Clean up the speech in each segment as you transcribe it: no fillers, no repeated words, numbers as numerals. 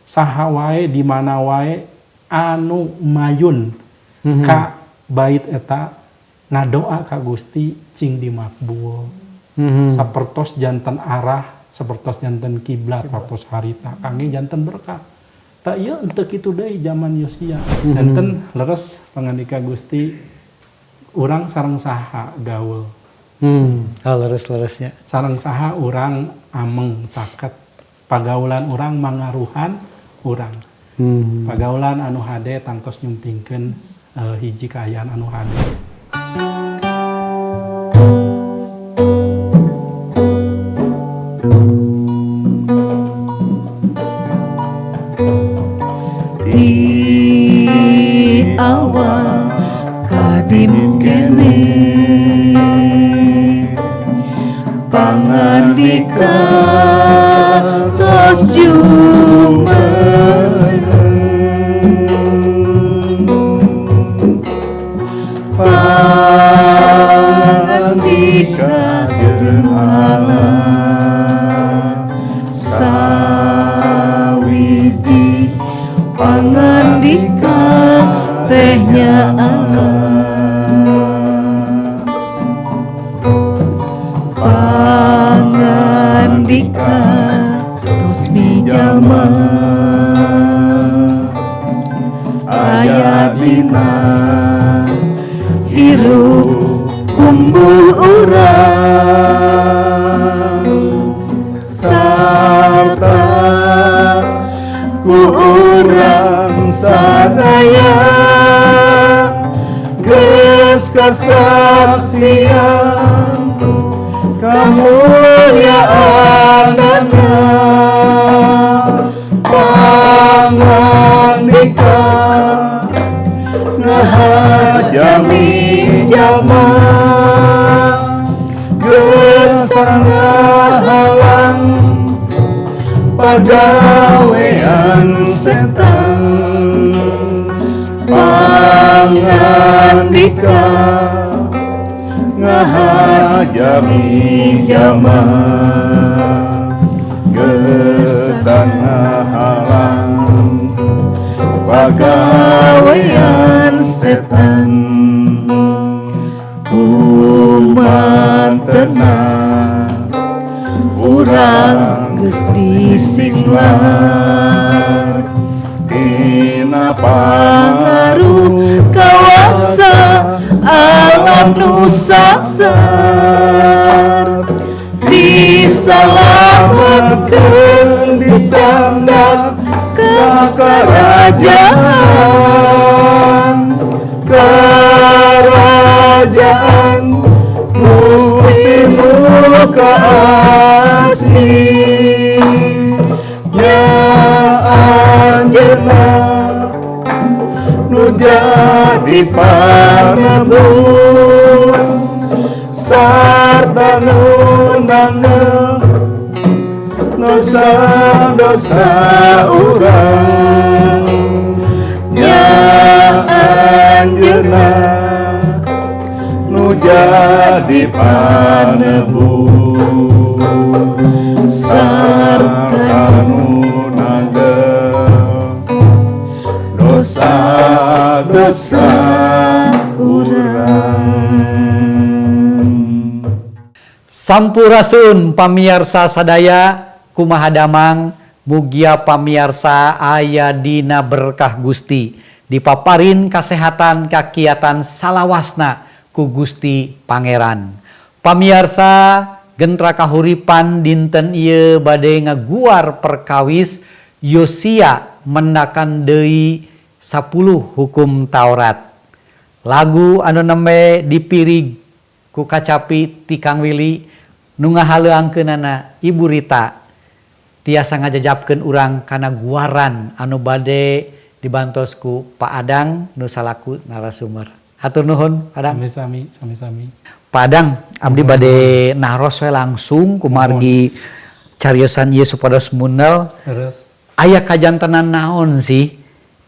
Saha wae, di mana wae anu mayun ka bait eta ngadoa ka Gusti cing dimakbul. Sapertos janten arah, sapertos janten kiblat waktu harita kangge janten berkah. Tak ieu henteu kitu deui zaman Yosia. Janten leres pangandika Gusti, urang sareng saha gaul? Oh, leres-leresnya. Sareng saha urang ameng caket? Pagaulan urang mangaruhan urang. Pagaulan anu hade tangtos nyumpingkeun hiji kaayaan anu hade. Di awal kadim kene pangandika tos jumeneng pangandika jeung Allah sawiji pangandika tehnya Allah pangandika tos mijalma aya dina hirup kumbuh urang sarta ku urang sadaya geus kasaksian kamulyaan-Ana pangandika ngahajami jalma geus ngahalang pagawean setan pangandika ngahajami jalma geus ngahalang pagawean setan kumantena urang geus disinglar tina pangaruh kawasa alam nu sangsar disalametkeun dicandak ka karajaan karajaan Gusti nu kaasih nya anjeunna nu jadi panebus sarta nu nanggel dosa-dosa urang nya anjeunna nu jadi panebus sarta nu nanggel dosa-dosa urang. Sampurasun pamiarsa sadaya, kumaha damang? Mugia pamiarsa aya dina berkah Gusti, dipaparin kasehatan kakiatan salawasna ku Gusti Pangeran. Pamiarsa, Gentra Kahuripan dinten ieu bade ngaguar perkawis Yosia mendakan deui 10 hukum Taurat. Lagu anu nembe dipirig ku kacapi ti Kang Willy nu ngahaleuangkeunana Ibu Rita tiasa ngajajapkeun urang kana guaran anu bade dibantos ku Pak Adang nu salaku narasumber. Hatur nuhun, Pak Adang. Sami-sami, sami-sami. Pak Adang, abdi bade naros we langsung kumargi cariosan ieu supados munel. Terus. Aya kajantenan naon sih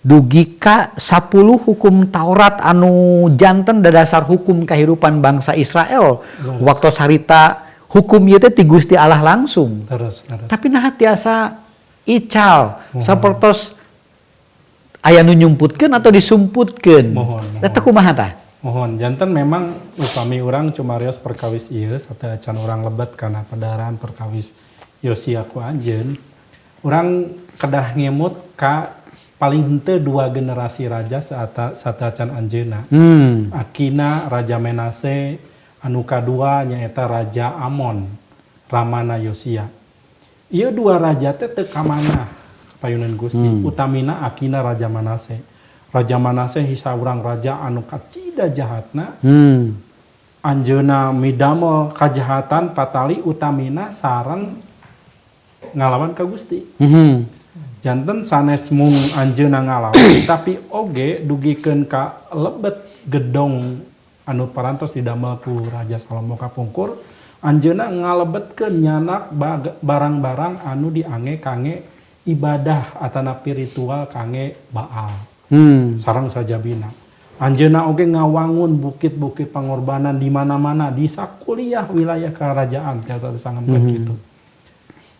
dugi ka 10 hukum Taurat anu janten dadasar hukum kehidupan bangsa Israel? Terus. Waktu harita hukum ieu teh ti Gusti Allah langsung. Terus, terus. Tapi nah tiasa Ical sapertos aya nu nyumputkeun atau disumputkeun. Muhun, muhun. Eta kumaha tah? Muhun, janten memang upami urang cumarios perkawis ieu sateuacan urang lebet kana padahar perkawis Yosia ku anjeun, urang kedah ngemut ka paling henteu dua generasi raja sateuacan anjeunna. Akina Raja Menase, anu kadua nyaeta Raja Amon, ramana Yosia. Ieu dua raja teh teu kamanah payunan Gusti, utamina akina Raja Manase. Raja Manase saurang raja anu kacida jahatna. Anjeunna midamel kajahatan patali utamina sareng ngalawan ka Gusti. Janten sanes mung anjeunna ngalawan, tapi oge dugikeun ka lebet gedong anu parantos didamel ku Raja Salomo kapungkur, anjeunna ngalebetkeun nyanak barang-barang anu diangge kangge ibadah atanapi ritual kangge Baal. Sareng sajabina. Anjeunna oge ngawangun bukit-bukit pangorbanan di mana-mana di sakuliah wilayah kerajaan tiasa disangemkeun kitu.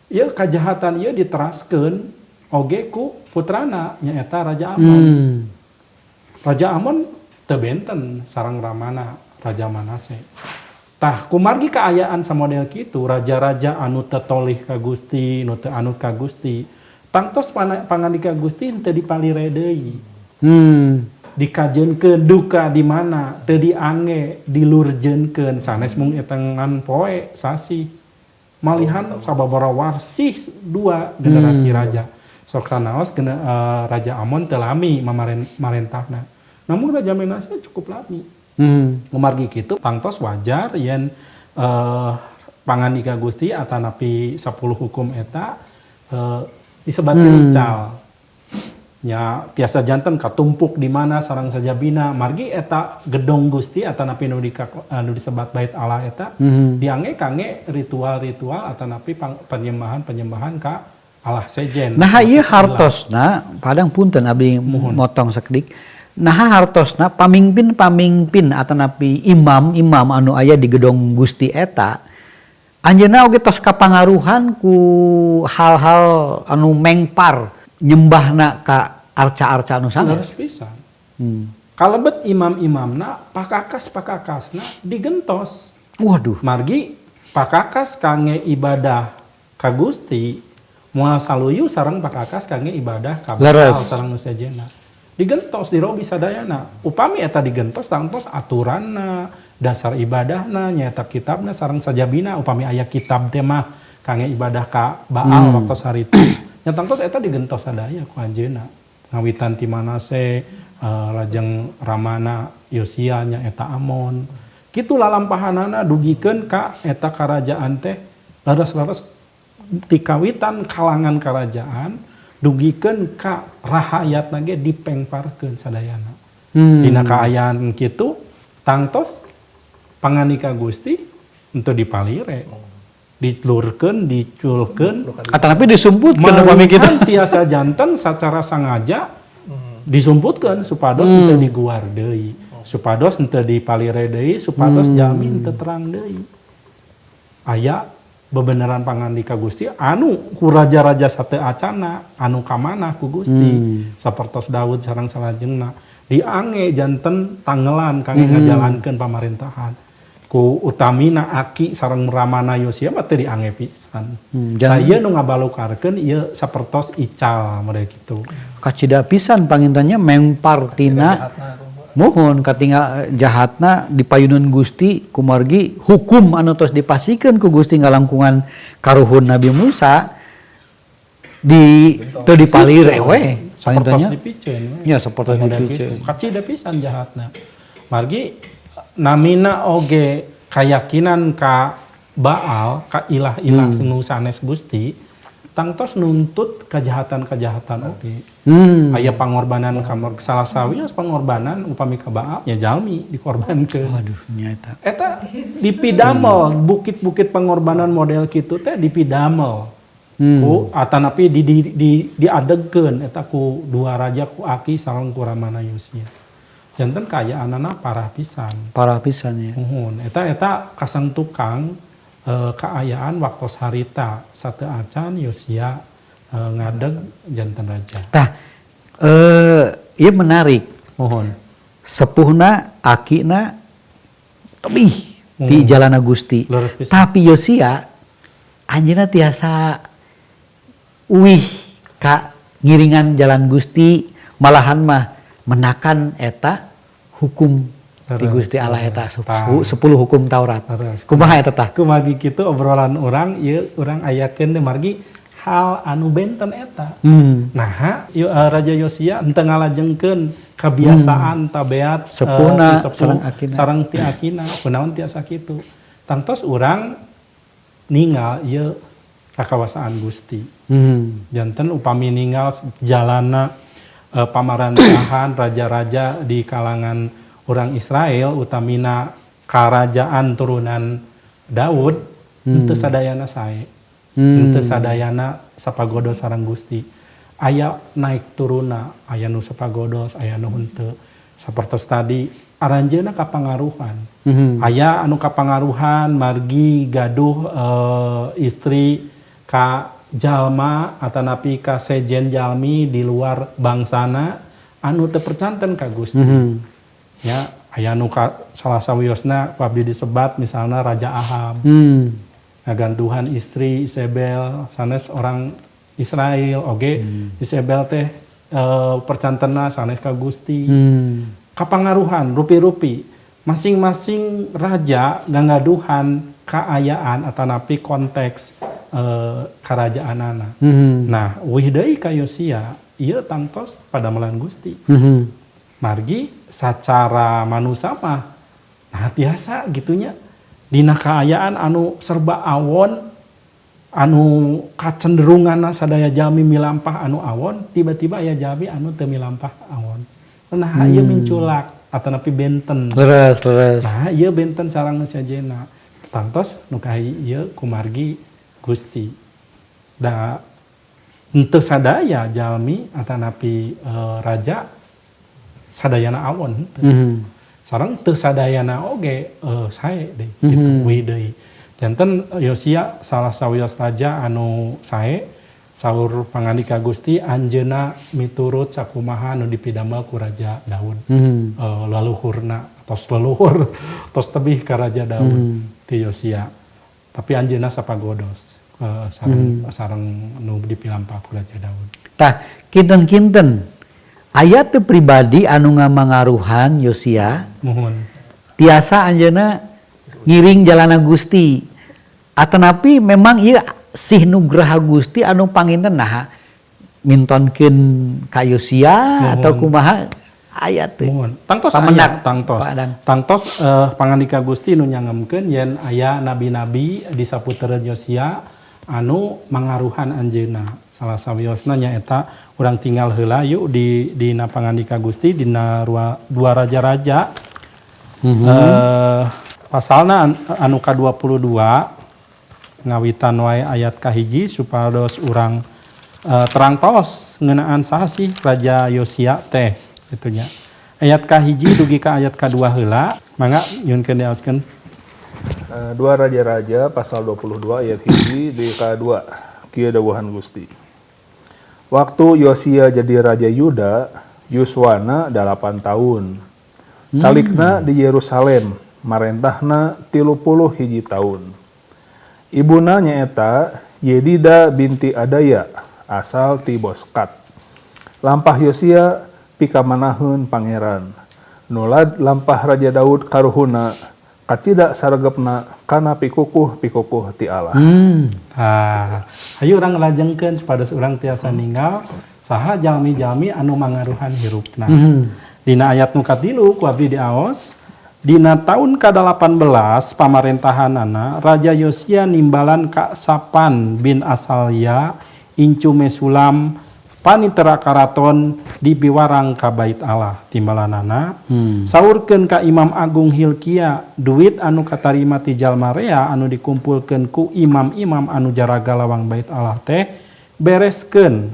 Ieu kajahatan ieu diteraskeun oge ku putrana, nyaeta Raja Amon. Raja Amon teu benten sareng ramana Raja Manase. Tah, kumargi kaayaan samodel kitu, raja-raja anu teu tolih ka Gusti, nu teu anut ka Gusti, tangtos pangandika Gusti teu dipalire deui. Dikajenkeun duka di mana teu diangge, dilurjeunkeun sanes mung eta ngan poe sasih. Malihan sababaraha warsih dua generasi raja. Sok sanaos Raja Amon teu lami marentahna. Namun Raja Manase cukup lami. Kumargi kitu tangtos wajar yen pangandika Gusti atanapi 10 hukum eta disebat ical. Nya tiasa janten katumpuk di mana sareng sajabina, margi eta gedong Gusti atanapi nu disebat bait Allah eta diangge kangge ritual-ritual atanapi penyembahan-penyembahan ka Allah sejen. Nah, ieu hartosna padang, punten abdi motong sakedik. Nah, hartosna pamingpin-pamingpin atanapi imam-imam anu aya di gedong Gusti eta anjeunna oge tos kapangaruhan ku hal-hal anu mengpar nyembahna ka arca-arca anu sanes. Leres pisan. Kalebet imam-imamna, pakakas-pakakasna digentos. Waduh. Margi pakakas kangge ibadah ka Gusti moal saluyu sareng pakakas kangge ibadah ka Baal sareng nu sejenna. Digentos, dirobi sadayana. Upami eta digentos, tangtos aturanna, dasar ibadahna nyaeta kitabna sareng sajabina, upami aya kitab teh mah kangge ibadah ka Baal waktu harita. Nya tangtos eta digentos sadaya ku anjeunna. Ngawitan ti Manase, lajeng ramana Yosia nyaeta Amon. Kitu lalampahanana dugikeun ka eta karajaan teh laras-laras ti kawitan kalangan kerajaan dugikeun ka rahayatna ge dipengparkeun sadayana. Dina kaayaan kitu tangtos pangandika Gusti untuk dipalire, ditlurkeun, diculkeun, Atanapi disumputkeun upami kitu. malihan tiasa janten secara sengaja disumputkeun supados henteu diguar deui, supados henteu dipalire deui, supados jalmi henteu terang deui. Aya bebeneran pangandika Gusti anu ku raja-raja sateu acana anu kamanah ku Gusti, sapertos Daud sareng salajengna diangge janten tangelan kangge ngajalankeun pamarentahan. Ku utamina aki sareng ramana Yosia mah teu diangge pisan. Tah, ieu nu ngabalukarkeun ieu sapertos ical model kitu. Kacida pisan panginten nya mengpar tina, muhun, katinggal jahatna di payunun Gusti kumargi hukum anu tos dipasikeun ku Gusti ngalangkungan karuhun Nabi Musa di teu dipalire we Sapertos panginten nya. Dipiceun we. Ya, sapertos Model dipiceun. kitu. Kacida pisan jahatna. Margi namina oge kayakinan ka Baal, ka ilah-ilah nu sanes Gusti, tangtos nuntut kejahatan-kejahatan oge. Aya pangorbanan ka salah sawios pangorbanan upami ka Baal nya jalmi dikorbankeun. Waduh, nya eta. Eta dipidamel bukit-bukit pengorbanan model kitu teh dipidamel. Ku atanapi diadegkeun eta ku dua raja, ku aki sareng ku ramana Yosia. Janten kaayaanana parah pisan. Parah pisan ya. Muhun, eta eta kasang tukang kaayaan waktos harita sateu acan Yosia Ngadeg janten raja. Tah, ieu menarik. Mohon. Sepuhna, akina tebih di jalana Gusti. Leres pisan. Tapi Yosia anjeunna tiasa uih ka ngiringan jalan Gusti, malahan mah menakan eta hukum di Gusti Allah eta 10 hukum Taurat. Leres. Kumaha eta tah? Kumargi kitu obrolan urang ieu urang ayakeun teh margi hal anu benten eta. Nah, Raja Yosia henteu ngalajengkeun kebiasaan tabeat Sepuhna ti sepuh sareng akina. Sareng ti akina, kunaon tiasa kitu. Tangtos urang ningal ieu kakawasaan Gusti. Janten upami ningal jalana pamarantahan raja-raja di kalangan orang Israel, utamina kerajaan turunan Daud, henteu sadayana sae. Henteu sadayana sapagodos sareng Gusti. Aya naik turuna, aya nu sapagodos, aya nu henteu. Sapertos tadi aranjeunna kapangaruhan. Aya anu kapangaruhan margi gaduh istri ka jalma atanapi ka sejen jalmi di luar bangsana anu teu percanten ka Gusti. Ya, aya nu ka salah sawiosna ku abdi disebat misalna Raja Ahab. Ngaganduhan istri Isabel sanes orang Israel oge. Isabel teh percantena sanes ka Gusti. Kapangaruhan rupi-rupi masing-masing raja ngagaduhan kaayaan atanapi konteks karajaanana. Nah, uih deui ka Yosia ieu tangtos padamelan Gusti. Margi sacara manusia mah nah tiasa gitunya dina kaayaan anu serba awon, anu kacenderunganna sadaya jalmi milampah anu awon, tiba-tiba aya jalmi anu teu milampah awon. Nah, ieu minculak atanapi benten. Leres, leres. Nah, ieu benten sareng nu sejenna. Tangtos nu kahiji ieu kumargi Gusti da henteu sadaya jalmi atanapi raja sadayana awon henteu. Sareng teu sadayana oge sae deui kitu we deui. Janten Yosia salah sawios raja anu sae. Saur pangandika Gusti, anjeunna miturut sakumaha nu dipidamel ku Raja Daud. Leluhurna tos leluhur tos tebih ka Raja Daud ti Yosia. Tapi anjeunna sapagodos sareng sareng nu dipilampah ku Raja Daud. Tah, kinten-kinten aya teu pribadi anu ngamangaruhan Yosia Muhun. tiasa anjeunna ngiring jalana Gusti, atanapi memang ieu sih nugraha Gusti anu panginten naha mintonkeun ka Yosia atau kumaha, aya teu? Muhun. Tangtos Pamendak. aya, tangtos. Padang. Tangtos pangandika Gusti nu nyangemkeun yen aya nabi-nabi di saputereun Yosia anu mangaruhan anjeunna. Salah sawiosna nyaeta urang tinggal heula yuk di dina pangandika Gusti dina dua raja-raja. Pasalna anu ka-22, ngawitan wae ayat kahiji supados urang terang tos ngeunaan saha sih Raja Yosia teh kitu nya. Ayat kahiji dugi ka ayat kadua heula, mangga nyuhunkeun diaoskeun. Dua Raja-Raja pasal 22 ayat 1 di K2. Kieu dawuhan Gusti. Waktu Yosia jadi raja Yuda, yuswana 8 tahun. Calikna di Yerusalem, marentahna 31 tahun. Ibuna nyaeta Yedida binti Adaya, asal ti Boskat. Lampah Yosia pikamanaheun Pangeran. Nulad lampah Raja Daud karuhuna, kacida saregepna kana pikukuh-pikukuh ti Allah. Ah, ayo urang lajengkeun supados urang tiasa ninggal saha jalmi-jalmi anu mangaruhan hirupna. Dina ayat nu katilu ku abdi diaos, dina taun ka-18 pamarentahanana Raja Yosia nimbalan ka Sapan bin Asalya incu Mesulam panitera karaton di piwarang ka bait Allah timbalanana. Saurkeun ka Imam Agung Hilkia, duit anu katarima ti jalma rea anu dikumpulkeun ku imam-imam anu jaraga lawang bait Allah teh bereskeun,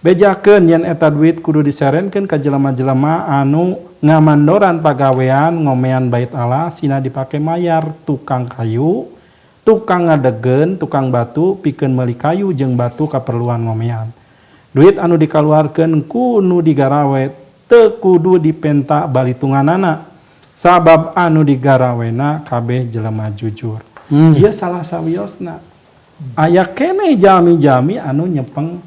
bejakeun yen eta duit kudu diserenkeun ka jelema-jelema anu ngamandoran pagawean ngomean bait Allah sina dipake mayar tukang kayu. Tukang ngadegen, tukang batu pikeun meuli kayu jeung batu kaperluan ngomean. Duit anu dikaluarkeun ku nu digarawe teu kudu dipenta balitunganana, sabab anu digarawena kabeh jelema jujur. Ieu salah sawiosna. Aya keneh jalmi-jalmi anu nyepeng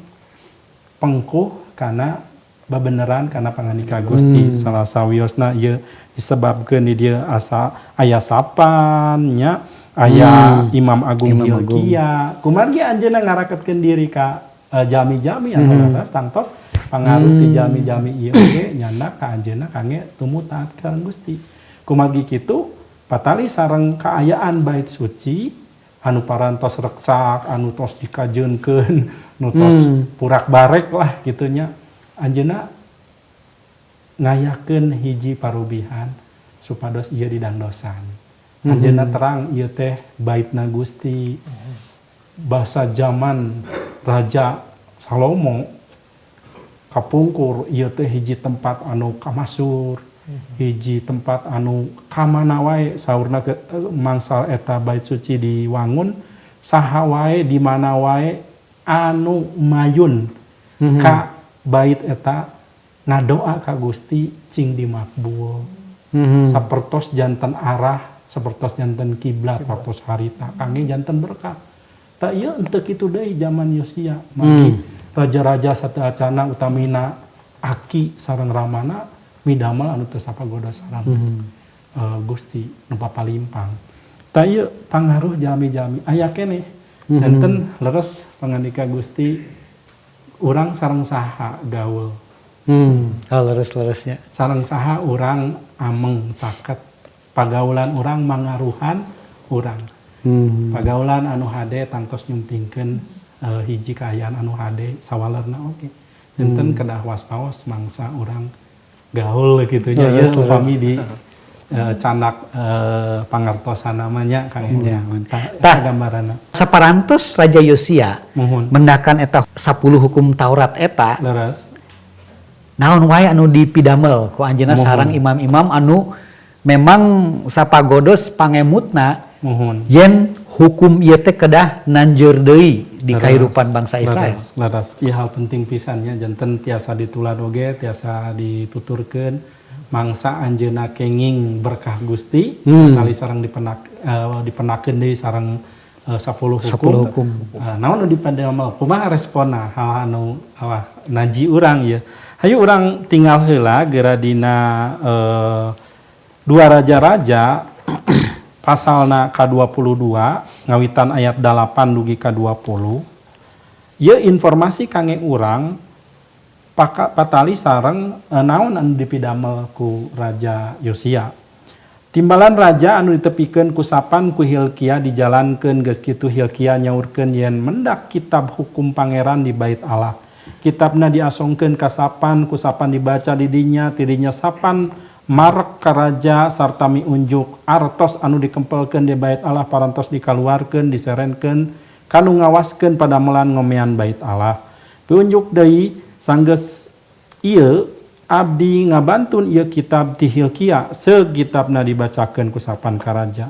pengkuh kana babeneran kana pangandika Gusti. Salah sawiosna ieu disebabkeun di dieu asa aya Sapan nya, aya Imam Agung Imam Agung. Hilkia. Kumargi anjeunna ngaraketkeun diri ka jalmi-jalmi anu leres tangtos pangaruh ti jalmi-jalmi ieu oge nyandak ka anjeunna kangge tumut taat ka Gusti. Kumargi kitu patali sareng kaayaan bait suci anu parantos reksak, anu tos dikajeunkeun, nu tos purak barek lah kitu nya. Anjeunna ngayakeun hiji parubihan supados ieu didangdosan. Anjeunna terang ieu teh baitna Gusti. Basa zaman Raja Salomo kapungkur ieu teh hiji tempat anu kamasur, hiji tempat anu kamana wae saurna ke, mangsal eta bait suci diwangun, saha wae di mana wae anu mayun ka bait eta ngadoa ka Gusti cing dimakbul. Sapertos janten arah, sapertos janten kiblat waktu harita kangge janten berkah. Tak ieu henteu kitu deui zaman Yosia. Margi raja-raja sateuacana utamina aki sareng ramana midamel anu teu sapagoda sareng Gusti nu papalimpang. Tah ieu pangaruh jalmi-jalmi aya keneh. Janten leres pangandika Gusti, urang sareng saha gaul. Oh, leres-leresnya. Sareng saha urang ameng caket. Pagaulan urang mangaruhan urang. Pagaulan anu hade tangtos nyumpingkeun hiji kaayaan anu hade sawalerna oge. Janten kedah waspaos mangsa urang gaul gitu nya. Leres, ya, upami di canak pangartosan namanya Kang Enya. Tah. Gambaranna. Saparantos Raja Yosia Muhun. Mendakan eta 10 hukum Taurat eta. Leres. Naon wae anu dipidamel ku anjeunna Muhun. Sareng imam-imam anu memang sapagodos pangemutna yen hukum ieu teh kedah nanjeur deui di kahirupan bangsa Israel. Leres, leres. Ieu hal penting pisannya, janten tiasa ditulad oge, tiasa dituturkeun mangsa anjeunna kenging berkah Gusti, kali sareng dipenakeun deui sareng 10 hukum. 10 hukum. Naon nu dipidamel? Kumaha responna hal anu awah naji urang ieu? Hayu urang tinggal heula geura dina Dua Raja-Raja pasalna ka-22 ngawitan ayat 8 dugi ka-20. Ieu informasi kangge urang patali sareng naon anu dipidamel ku Raja Yosia. Timbalan raja anu ditepikeun ku Sapan ku Hilkia dijalankeun, geus kitu Hilkia nyaurkeun yen mendak kitab hukum Pangeran di bait Allah. Kitabna diasongkeun ka Sapan, ku Sapan dibaca di dinya, tidinya Sapan marek ka raja sarta miunjuk artos anu dikempelkeun di bait Allah parantos dikaluarkeun diserenkeun kanu ngawaskeun padamelan ngomean bait Allah. Piunjuk deui, sanggeus ieu abdi ngabantun ieu kitab ti Hilkia, sekitabna dibacakeun ku Sapan ka raja.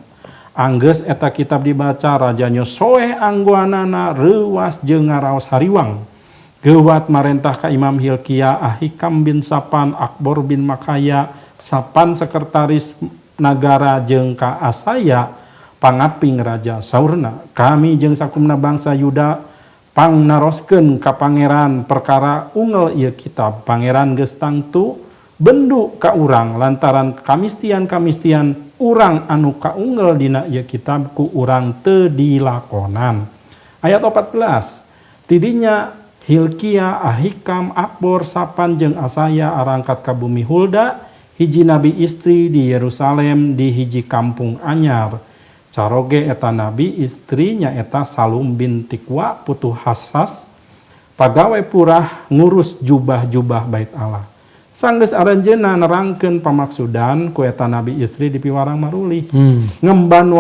Anggeus eta kitab dibaca, raja nyosoeh anggoanana, reuwas jeung ngaraos hariwang. Geuwat marentah ka Imam Hilkia, Ahikam bin Sapan, Akbor bin Makaya, Sapan sekretaris nagara jeung ka Asaya pangaping raja, saurna, kami jeung sakumna bangsa Yuda pangnaroskeun ka pangeran perkara ungel ieu kitab. Pangeran geus tangtu bendu ka urang lantaran kamistian-kamistian urang anu kaungel dina ieu kitab ku urang teu dilakonan. Ayat 14, tidinya Hilkia, Ahikam, Akbor, Sapan jeung Asaya arangkat ka bumi Hulda, hiji nabi istri di Yerusalem di hiji kampung anyar. Caroge eta nabi istri nyaeta Salum bin Tikwa putu Hasas, pagawe purah ngurus jubah-jubah bait Allah. Sanggeus aranjeunna nerangkeun pamaksudan ku eta nabi istri dipiwarang marulih. Ngemban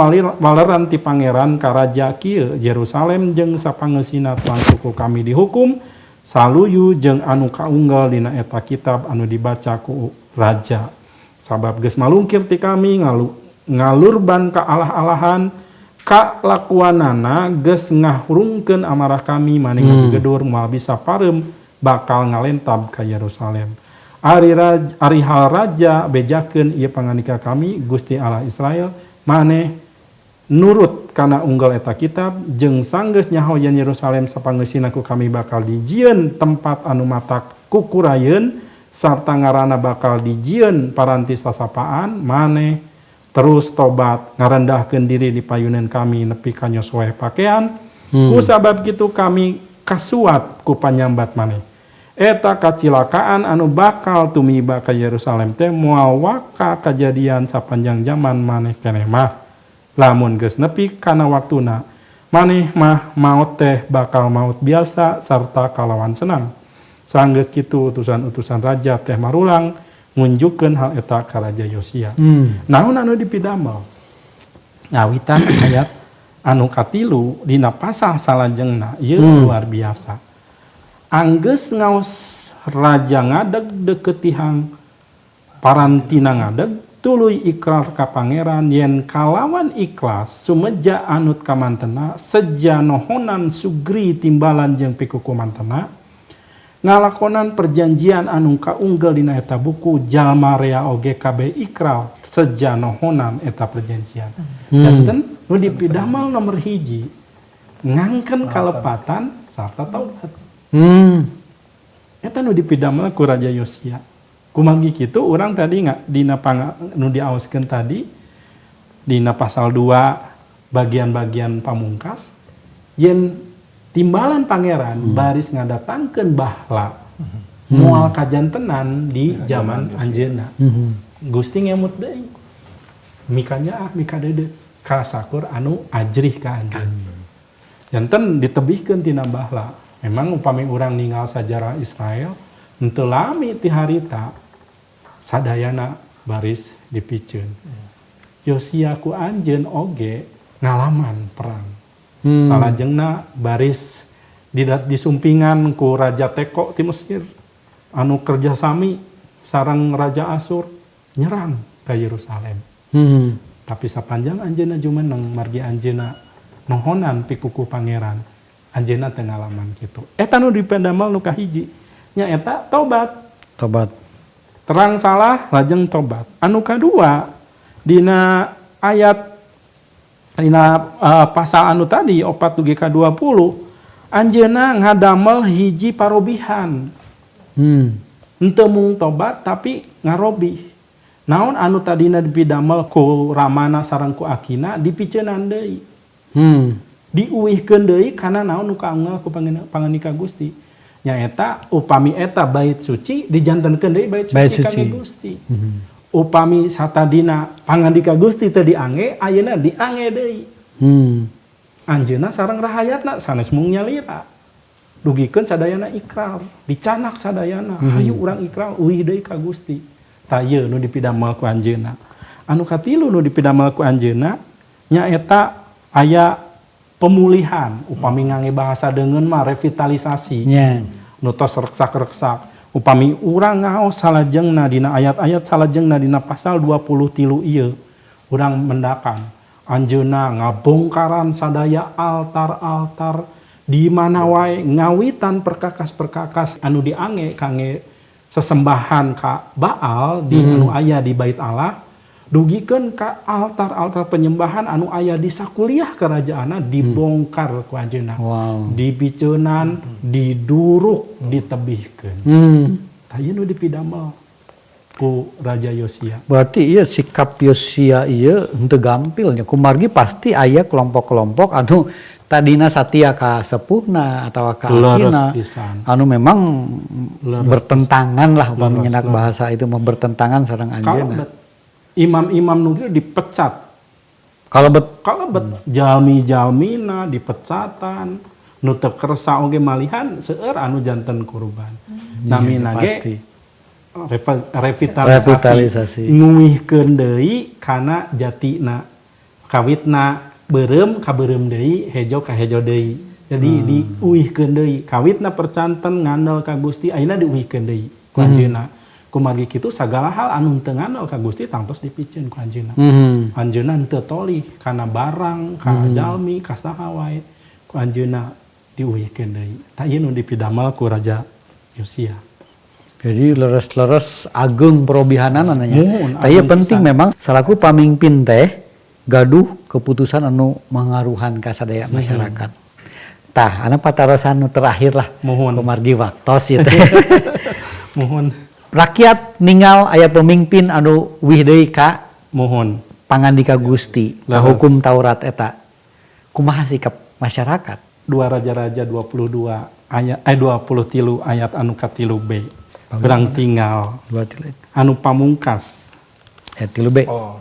waleran ti pangeran ka raja kieu, Yerusalem jeung sapangeusina tuan suku kami dihukum saluyu jeung anu kaunggal dina eta kitab anu dibaca ku raja. Sabab geus malungkir ti kami ngalurban ka Allah-alahan Kalakuanana geus ngahurungkeun amarah kami, maneh ngagegedur moal bisa pareum bakal ngalentab ka Yerusalem. Ari hal raja, bejakeun ieu pangandika kami Gusti Allah Israel, maneh nurut kana unggal eta kitab jeung sanggeus nyaho yen Yerusalem sapangeusina ku kami bakal dijieun tempat anu matak kukurayeun sarta ngaranna bakal dijieun paranti sasapaan, maneh terus tobat ngarendahkeun diri di payunan kami nepi ka nyosoeh pakean. Ku sabab kitu kami kasuat ku panyambat maneh. Eta kacilakaan anu bakal tumiba ka Yerusalem teh moal waka kajadian sapanjang zaman maneh keneh mah. Lamun geus nepi kana waktuna, maneh mah maot teh bakal maut biasa sarta kalawan senang. Sanggeus kitu utusan-utusan raja teh marulang ngunjukkeun hal eta ka Raja Yosia. Naon anu dipidamel? Ngawitan ayat anu katilu dina pasal salajengna ieu luar biasa. Anggeus ngaos raja ngadeg deukeut tihang parantina ngadeg, tuluy ikrar ka pangeran yen kalawan ikhlas sumeja anut ka mantena, seja nohonan sugri timbalan jeung pikukuh mantena, ngalakonan perjanjian anu kaunggel dina eta buku, jalma rea oge kabeh ikrar seja nohonan eta perjanjian. Janten nu dipidamel nomor hiji ngangken kalepatan sarta taubat. Eta nu dipidamel ku Raja Yosia. Kumargi kitu urang tadi nggak dina nu diaoskeun tadi dina pasal 2 bagian-bagian pamungkas yen timbalan pangeran baris ngadatangkeun bahla moal kajantenan di zaman anjeunna. Gusti ngemut deui. Mikanya ah mikadeudeuh ka sakur anu ajrih ka anjeun. Janten ditebihkeun tina bahla. Memang upami urang ningal sajarah Israel henteu lami ti harita sadayana baris dipiceun. Yosia ku anjeun oge ngalaman perang. Salajengna baris disumpingan ku Raja Teko ti Mesir anu kerjasami sareng Raja Asur nyerang ke Yerusalem. Tapi sapanjang anjeunna jumeneng margi anjeunna nohonan pikukuh pangeran, anjeunna teu ngalaman kitu. Eta nu dipendamel nu kahiji nya eta tobat. Tobat. Terang salah lajeng tobat. Anu kadua dina ayat dina pasal anu tadi 4 dugi ka 20, anjeunna ngadamel hiji parobihan. Henteu mung tobat tapi ngarobih. Naon anu tadina dipidamel ku ramana sareng ku akina dipiceunan deui. Diuihkeun deui kana naon nu kaunggal ku pangandika Gusti. Nyaeta upami eta bait suci dijantenkeun deui bait suci, Bait suci. Kangge Gusti. Upami satadina pangandika Gusti teu diangge, ayeuna diangge deui. Anjeunna sareng rahayatna sanes mung nyalira. Dugikeun sadayana ikrar, dicanak sadayana, hayu urang ikrar uih deui ka Gusti. Tah ieu nu dipidamel ku anjeunna. Anu katilu nu dipidamel ku anjeunna nyaeta aya pemulihan, upami ngangge bahasa deungeun mah revitalisasi. Nu tos reksak-reksak. Upami urang ngaos salajengna dina ayat-ayat salajengna dina pasal 23 ieu, urang mendakan anjeunna ngabongkaran sadaya altar-altar di mana wae, ngawitan perkakas-perkakas anu diangge kangge sesembahan ka Baal di anu aya di Bait Allah, dugikeun ka altar-altar penyembahan anu aya di sakuliah kerajaanna dibongkar ku anjeunna. Dipiceunan, diduruk, ditebihkeun. Tah ieu nu dipidamel ku Raja Yosia. Berarti iya sikap Yosia ieu henteu gampil nya. Kumargi pasti aya kelompok-kelompok anu tadina satia ka sepuhna atau ka akina pisan. Anu memang bertentangan lah, upami nyenak bahasa itu mah bertentangan sareng anjeunna. Kalau imam-imam nu kieu dipecat. Kalau bet Kalau bet jalmi-jalmina dipecatan, nu teu kersa oge malihan seueur anu janten kurban. Namina ge pasti. Revitalisasi. Revitalisasi. Nguihkeun deui kana jatina. Kawitna beureum ka beureum deui, hejo ka hejo deui. Jadi diuihkeun deui. Kawitna percanten ngandel ka Gusti, ayeuna diuihkeun deui ku anjeunna. Kumargi kitu sagala hal anu teu ngandel ka Gusti tangtos dipiceun ku anjeunna. Anjeunna teu tolih kana barang, ka jalmi, ka saha wae, ku anjeunna diuihkeun deui. Tah, ieu nu dipidamel ku Raja Yosia. Jadi leres-leres ageng perobihanan nya. Muhun, Tapi ageng penting pisan. Memang selaku pamimpin teh gaduh keputusan anu mangaruhan ka sadaya masyarakat. Tah, anu patarosan nu terakhir lah. Muhun. Kumargi waktos ieu teh. Muhun. Rakyat ningal aya pemimpin anu uih deui ka pangandika Gusti, ka hukum Taurat eta. Kumaha sikap masyarakat? Dua Raja-Raja 22 ayat 23 ayat anu katilu B. Urang tingal Dua tilu. Anu pamungkas. Ayat 3 B. Oh.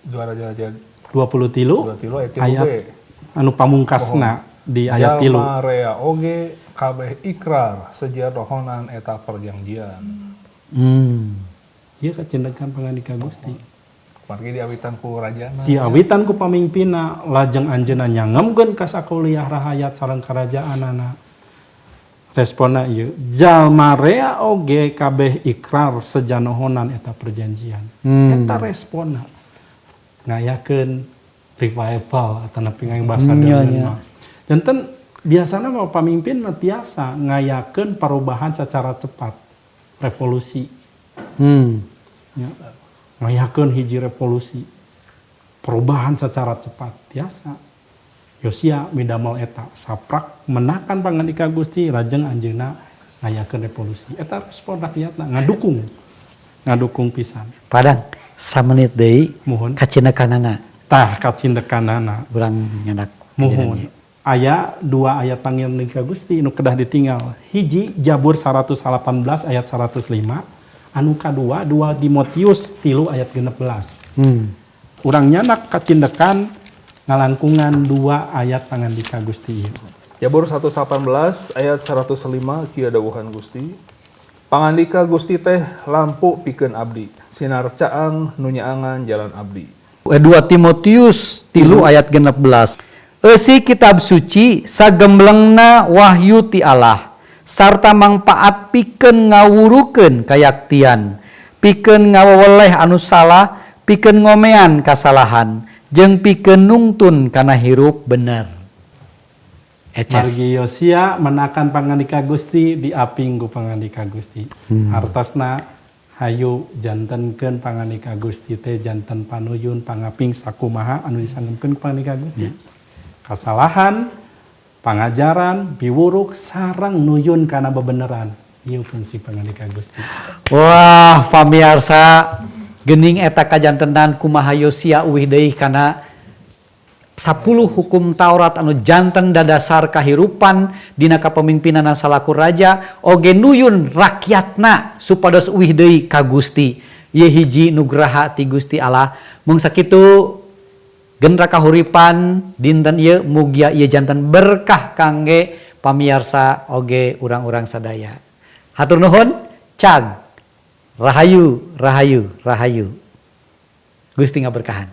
Dua Raja-Raja 20 tilu 23 ayat 3 ayat B. Anu pamungkasna di ayat 3. Jalma rea oge kabeh ikrar sejanohonan eta perjanjian. Ieu kacindekan pangandika Gusti. Margi diawitan ku rajana. Diawitan ku pamimpinna, lajeng anjeunna nyangemkeun ka sakuliah rahayat sareng karajaanana. Responna ieu, jalma rea oge kabeh ikrar sejanohonan eta perjanjian. Eta responna ngayakeun revival atau nepi ngayang bahasa deungeun mah. Janten biasana mah pamimpin mah tiasa ngayakeun perubahan secara cepat, revolusi. Ya, ngayakeun hiji revolusi, perubahan secara cepat tiasa. Yosia midamel eta saprak menakan pangandika Gusti, lajeng anjeunna ngayakeun revolusi. Eta respon rakyatna ngadukung, ngadukung pisan. Padang samenit deui. Muhun. Kacindekanana. Tah, kacindekanana. Urang nyandak. Muhun. Aya dua ayat pangandika Gusti nu kedah ditinggal. Hiji Jabur 118 ayat 105, anu kadua 2 Timotius 3 ayat 16. Urang nyandak kacindekan ngalangkungan dua ayat pangandika Gusti ieu. Jabur 118 ayat 105, kieu dawuhan Gusti. Pangandika Gusti teh lampu pikeun abdi, sinar caang nu nyaangan jalan abdi. 2 Timotius 3 ayat 16. Eusi kitab suci sagemblengna wahyu ti Allah sarta mangpaat pikeun ngawurukeun kayaktian, pikeun ngaweweleh anu salah, pikeun ngomean kasalahan, jeung pikeun nungtun kana hirup bener. Eces. Margi Yosia menakan pangandika Gusti, diaping ku pangandika Gusti. Hartosna hayu jantenkeun pangandika Gusti teh janten panuyun pangaping sakumaha anu disangemkeun ku pangandika Gusti. Kasalahan, pangajaran, piwuruk sareng nuyun kana bebeneran. Ieu fungsi pangandika Gusti. Wah, pamiarsa, gening eta kajantenan kumaha Yosia uih deui kana 10 hukum Taurat anu janten dadasar kahirupan dina kapemimpinanna salaku raja oge nuyun rakyatna supados uih deui ka Gusti. Ieu hiji nugraha ti Gusti Allah. Mung sakitu Genra Kahuripan dinten ieu, mugia ieu janten berkah kangge pamiarsa oge urang-urang sadaya. Hatur nuhun, cag. Rahayu, rahayu, rahayu. Gusti ngaberkahan.